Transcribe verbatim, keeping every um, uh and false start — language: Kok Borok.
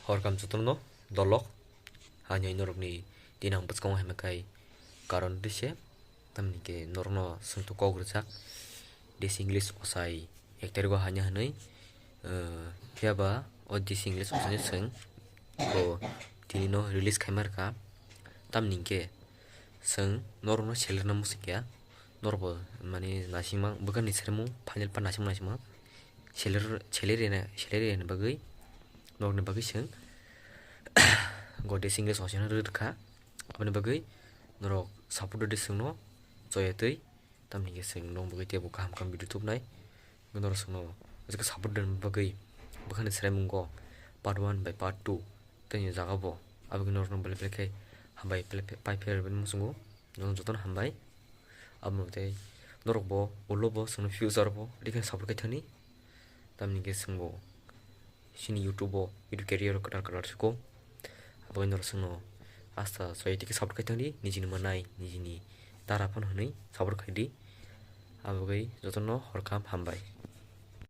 Horkam jotono dolok, hanya norokni dinang bwskango haimakai karon dise, tamni ke norokno sungto kok rwjak, dise English osai ek tarigo hanya hwnwi, eh, phiya ba o dise English osai swng bo tini no release khaima rwkha, tamni ke swng norokno selerna muchung kha, norokbo mani naisingma bwkhani seremung final pa naisingma naisingma seler selerina selerina bagwi norokni bagwi swng gode single sosena rwkha, aboni bagwi norok support rwdi swngno choyatwi, tamni ke swng nong bagwi teibo kaham kaham video tubnai, norok swngno jikhe support rwna bagwi bwkhani seraimungo part one bai part two tei jaga bo, aboni norokno belai belai khe hambai pai phairok muchungo, norok jotono hambai. Aboni tei norokbo ulo bo swngno future bo rikhe support khai thani, tamni ke swngbo chini YouTube o, YouTube career o kwtal kwtal suko. Aboni norok chwngno asta soyetike support khai thangdi, nijini manai, nijini dara phano hwnwi support khaidi. Aboni jotono horkam hambai.